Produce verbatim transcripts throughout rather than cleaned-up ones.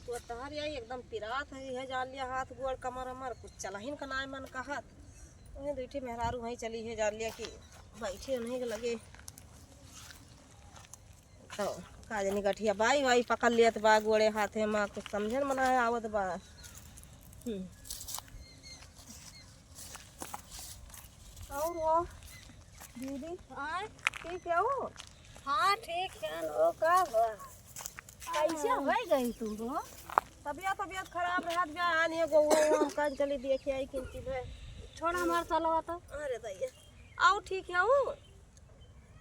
तो तहर यही एकदम पिरात है, यह जान लिया हाथ गोड़ कमर अमर कुछ चलहिन का नाय मन कहत। वही दुई ठे मेहरारू वहीं चली है, जान लिया कि बैठी उन्हीं के लगे। तो का जानी गठिया बाई वाई पकड़ लियत बा गोड़े हाथे मा, कुछ समझन मना है आवत बा। हम्म। और वो दीदी, हाँ? ठीक है वो? हाँ, ठीक है। वो का हुआ? कैसे हाँ। हो गई तू हो? तबियत, तबियत खराब रहत बा, आन ये गो, वो हम काज गली देखे आई किंची भे। छोड़ हमार सलवा तो। अरे दैया। आओ, ठीक है वो?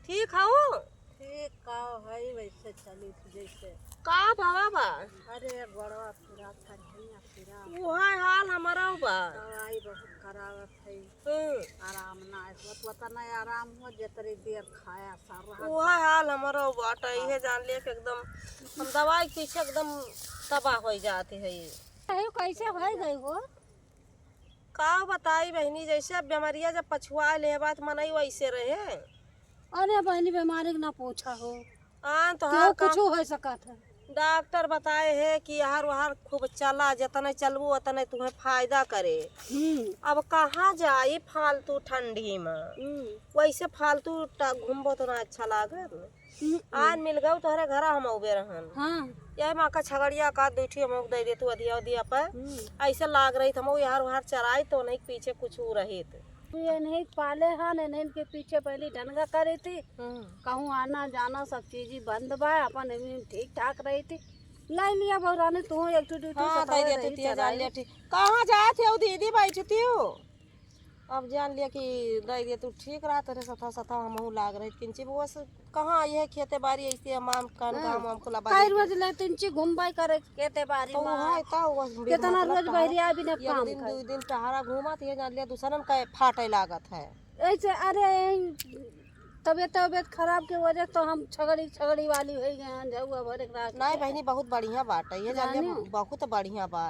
ठीक है वो? ठीक का है, वैसे चली थी जैसे। का भवा बा? अरे, गोड़वा पिरात है, हियाँ पिरात। उहे हाल हमारा बा। दवाई बहुत करावत है। हम्म। आराम ना है, होत, होत ना आराम हो, जेतरी देर खाया सा रहत उहे बा। हाल हमारा बाटे, इहे हाँ। जान लिया कि एकदम हम दवाई के पीछे एकदम तबाह हो जाते हैं। अरे, कैसे हो गई हो? का बताई बहिनी, जैसे अब बेमारिया जब पछुआ ले बा, त मनई वैसे रहे। अरे बहिनी, बेमारी के ना पूछा हो। हाँ, तो केहू हर काम कुछ हो सकत है। डॉक्टर बताए है कि हर वहर खूब चला, जतने चलबू, उतने तुम्हें फायदा करे। हम्म। अब कहाँ जाई फालतू ठंडी में? हम्म। वैसे फालतू टा-, घूमबो तो ना अच्छा लागत। हम्म। आन मिल गऊ तोहरे घरा हम उबे रहन। हाँ। यही माँ का छगड़िया का दुई ठी हमहू दे दे तू अधिया उधिया पर। हम्म। ऐसे लाग रही त हमहू यार वहार चराई तो नहीं पीछे कुछ ऊ रही त। ये नहीं पाले हन, इन्हीं के पीछे पहली डनगा करे थी। हम्म। कहूँ आना जाना सब चीज ही बंद बा, अपन एमनी ठीक ठाक रही थी। लाई लिया बहुरानी तू एक ठो दुई ठो हाँ, सतावे दे दे रही तू तिया जान चराई। लिया ठीक। कहाँ जात है दीदी बैठती हो? अब जान लिया कि दाई रे, तू ठीक रहा, तोरे सथा सथा हमहू लाग रहे, किंची बस कहाँ ये खेते बारी ऐसे हम आम कान हाँ। काम वाम खुला कई बारी रोज ले तिंची घूमबाई करे खेते बारी तो मा। वहाँ तो वो कितना रोज बहरिया भी ने एक काम दिन, कर। दो दिन टहरा घूमा, तो ये जान लिया दूसरन का फाटे लागत है। ऐसे, अरे, तबियत, तबियत खराब के वजह तो हम छगड़ी, छगड़ी वाली हो गए हैं, जौआ भरे के रास्ते। नहीं बहिनी, बहुत बढ़िया बात है, ये जान लिया जानी? बहुत बढ़िया बा।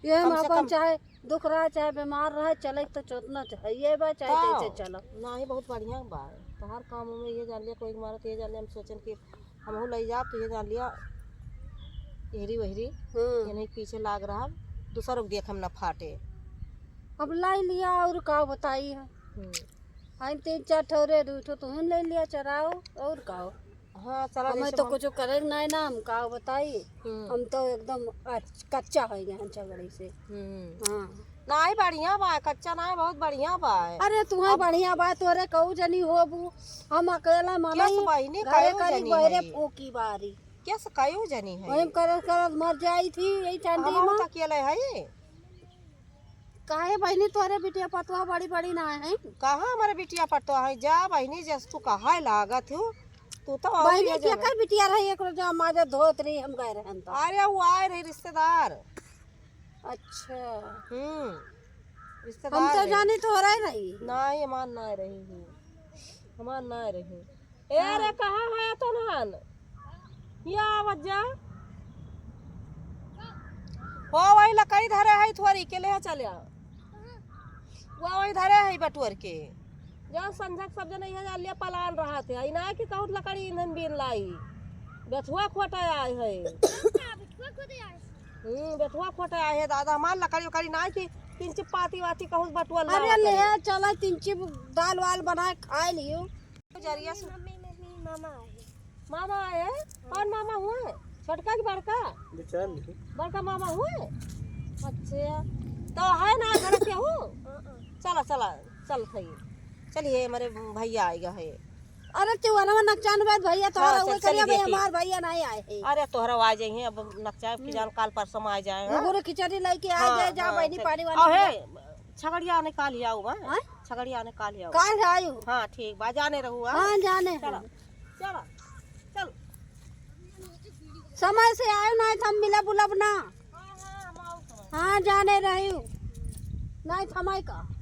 ये हम कम से अपन कम चाहे दुख रहा, चाहे बीमार रहा, चले तो चोतना चाहिए बा, चाहे तब। जैसे चलो। नाही, बहुत बढ़िया बा। तोहार काम में ये जान लिया, कोई मारत ये जान लिया, हम सोचन कि हमहू लई जाब, तो ये जान लिया, एहरी वहरी, हम्म। ये नहीं पीछे लाग रहा, दूसर लोग देख हम ना फाटे। अब लाई लिया और का बताई है। हम्म। हम तीन चार ठौरे, दू ठो तुहन ले लिया चराओ, और का हो? हाँ, चला हमें जैसे तो मन कुछ करे के नाय ना, हम का बताई, हम्म। हम तो एकदम अच-, कच्चा हो गए हैं झगड़े से। हम्म। हाँ। नाय, बढ़िया बा, कच्चा नाय, बहुत बढ़िया बा। अरे, तुहे अब बढ़िया बा, तोरे कऊ जनी होबू, हम अकेला मनई, केस बहिनी घरे कऊ करी जनी बहरे है? फूकी बारी। केस कऊ जनी है? वही करत करत मर जाई थी, यही ठंडी हम में। तो अकेले है। काहे बहिनी, तोहरे बिटिया पतोह बड़ी बड़ी ना है? कहाँ हमारे बिटिया पतोह है? जा बहिनी, जस तू कहे लागत हो, तू तो और बहिनी, ये के जगह। कर बिटिया रही, एक रोज हमारे धोत रही, हम गए रहन तो। अरे, वो आए रही रिश्तेदार। अच्छा। हम्म, रिश्तेदार हम तो रहे। जानी तोहरा ही रही। नहीं, हमार ना रही ही, हमार ना रही। ए हाँ। रे, कहाँ है तनहन? या आवत जा। हो, वही लकड़ी धरे है थोड़ी के, ले चल आ। वो वही धरे है बटुअर के। जा संझक सब जने यहाँ जा लिया पलान रहा थे। आई ना कि कहूँ लकड़ी ईंधन बीन लाई। बेथुआ खोटा आए है। हम्म, बेथुआ खोटा आए है दादा। हमार लकड़ी उकड़ी ना कि किंच पाती वाती कहूँ बटुअर अरे लावा ले करे। चला, किंच दाल वाल बनाए खाए लियो। जरिया से मम्मी, मम्मी, मामा आए हैं। मामा आए हैं? कौन मामा हुए? छोटका कि बड़का? बेचार नहीं। बड़का मामा हुए? अच्छा, तो है ना घर के हूँ? हाँ, हाँ। चला, चला, चल थई। चलिए, हमारे भैया आएगा है। अरे, तिवरवा नकचान बे भैया, तोहरा हाँ, उहे चल, करिया चलिए, भाई, ठीक। हमार भैया नहीं आए हैं। अरे, तोहरा आ जाइए, अब नकचान की हम्म। जान काल परसों आ जाए, हाँ? गुरु खिचड़ी लेके आ हाँ, जाए, जा हाँ, बहनी चल। पानी वानी अहे, पिया। छगड़िया ने काल ही आऊ, हाँ? हाँ? छगड़िया ने काल ही आऊ। काल ही आऊ। हाँ, ठीक बा, जाने रहू, हाँ? हाँ, जाने चलो, हैं। चलो, चल। समय से आयो, नहीं तो हम मिलब उलब ना। हाँ, हाँ, हम आऊ समय। हाँ, जाने रही हूँ। नहीं तो हमारे का।